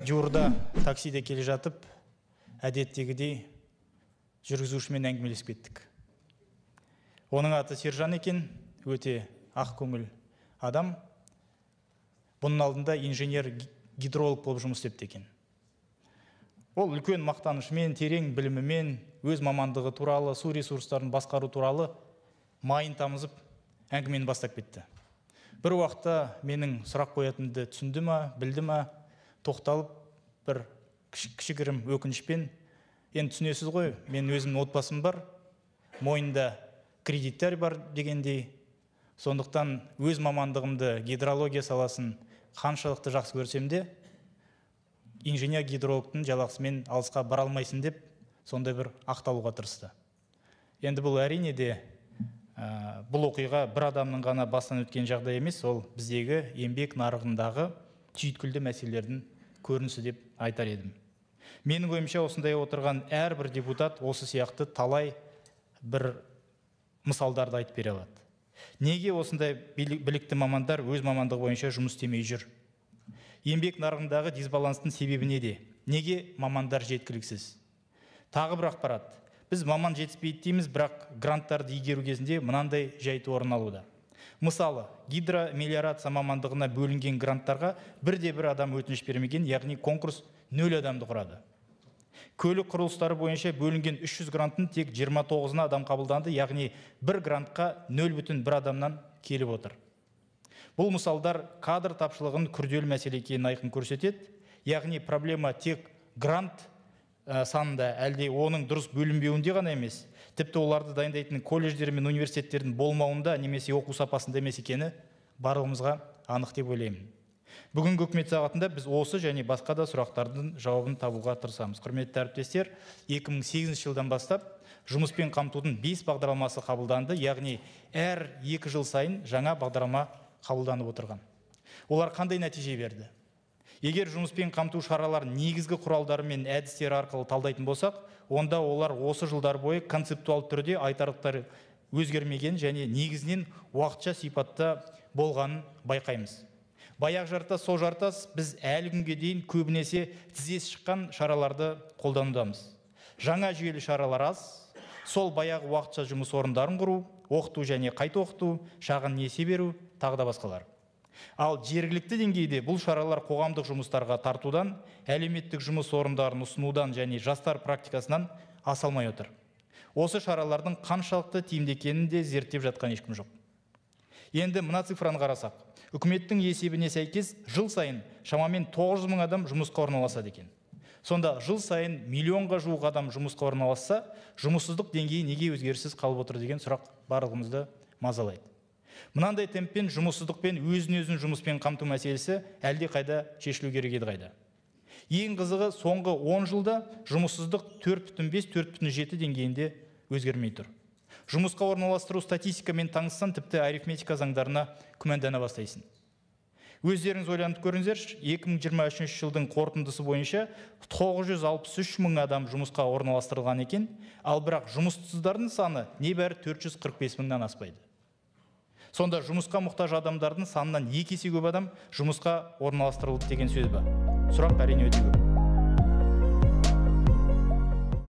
Жуырда таксиде келе жатып, әдеттегідей жүргізушімен әңгімелесіп кеттік. Оның аты Сержан екен, өте ақкөңіл адам. Бұның алдында инженер-гидролог болып жұмыс істепті екен. Ол үлкен мақтанышымен, терең білімімен, өз мамандығы туралы, су ресурстарын басқару туралы майын тамызып әңгімені бастап кетті. Бір уақытта менің сұрақ қоятынымды түсінді ма, білді ма, тоқталып бір кішігірім өкінішпен, енді түсінесіз ғой, мен өзімнің отбасым бар, мойнында кредиттер бар дегендей, сондықтан өз мамандығымды, гидрология саласын қаншалықты жақсы көрсем де, инженер-гидрологтың жалақысымен алысқа бара алмайсың деп сондай бір ақталуға тырысты. Енді бұл әрине де бұл оқиға бір адамның ғана басынан өткен жағдай емес, ол біздегі еңбек нарығындағы түйткілді мәселелердің көрінісі деп айтар едім. Менің ойымша, осындай отырған әрбір депутат осы сияқты талай бір мысалдарды айтып бере алады. Неге осындай білікті мамандар өз мамандығы бойынша жұмыс істемей жүр? Еңбек нарығындағы дисбаланстың себебі неде? Неге мамандар жеткіліксіз? Тағы бір ақпарат. Біз маман жетіспейді дейміз, бірақ гранттарды игеру кезінде мынандай жайт орын алуда. Мысалы, гидромелиорация мамандығына бөлінген гранттарға бірде-бір адам өтініш бермеген, яғни конкурс 0 адамды құрады. Көлік құрылыстары бойынша бөлінген 300 гранттың тек 29-ына адам қабылданды, яғни бір грантқа 0,1 адамнан келіп отыр. Бұл мысалдар кадр тапшылығын күрделі мәселе екенін айқын көрсетеді, яғни проблема тек грант санында, әлде оның дұрыс бөлінбеуінде ғана емес, тіпті оларды дайындайтын колледждер мен университеттердің болмауында немесе оқу сапасында емес екені барлығымызға анық деп ойлаймын. Бүгінгі үкімет сағатында біз осы және басқа да сұрақтардың жауабын табуға тырысамыз. Құрметті әріптестер, 2008 жылдан бастап жұмыспен қамтудың 5 бағдарламасы қабылданды, яғни әр 2 жыл сайын жаңа бағдарлама қабылданып отырған. Олар қандай нәтиже берді? Егер жұмыспен қамту шараларын негізгі құралдары мен әдістері арқылы талдайтын болсақ, онда олар осы жылдар бойы концептуал түрде айтарлықтай өзгермеген және негізінен уақытша сипатта болғанын байқаймыз. Баяғы жартас, сол жартас, біз әлі күнге дейін көбінесе тізесі шыққан шараларды қолданудамыз. Жаңа жүйелі шаралар аз, сол баяғы уақытша жұмыс орындарын құру, оқыту және қайта оқыту, шағын несие беру, тағы да басқалар. Ал жергілікті деңгейде бұл шаралар қоғамдық жұмыстарға тартудан, әлеуметтік жұмыс орындарын ұсынудан және жастар практикасынан аса алмай отыр. Осы шаралардың қаншалықты тиімді екенін де зерттеп жатқан ешкім жоқ. Енді мына цифраны қарасақ, үкіметтің есебіне сәйкес жыл сайын шамамен 900 мың адам жұмысқа орналасады екен. Сонда жыл сайын миллионға жуық адам жұмысқа орналасса, жұмыссыздық деңгейі неге өзгеріссіз қалып отыр деген сұрақ барлығымызды мазалайды. Мынандай темппен жұмыссыздықпен өзін-өзін жұмыспен қамту мәселесі әлде қайда шешілу керек еді қайда. Ең қызығы, соңғы 10 жылда жұмыссыздық 4,5-4,7 деңгейінде өзгермей тұр. Жұмысқа орналастыру статистикамен таныссан, тіпті арифметика заңдарына күмәндана бастайсың. Өздеріңіз ойланып көріңіздерші, 2023 жылдың қорытындысы бойынша 963 мың адам жұмысқа орналастырылған екен, ал бірақ жұмыссыздардың саны небәрі 445 мыңнан аспайды. Сонда жұмысқа мұқтаж адамдардың санынан 2 есе көп адам жұмысқа орналастырылды деген сөз ба? Сұрақ әрине өте көп.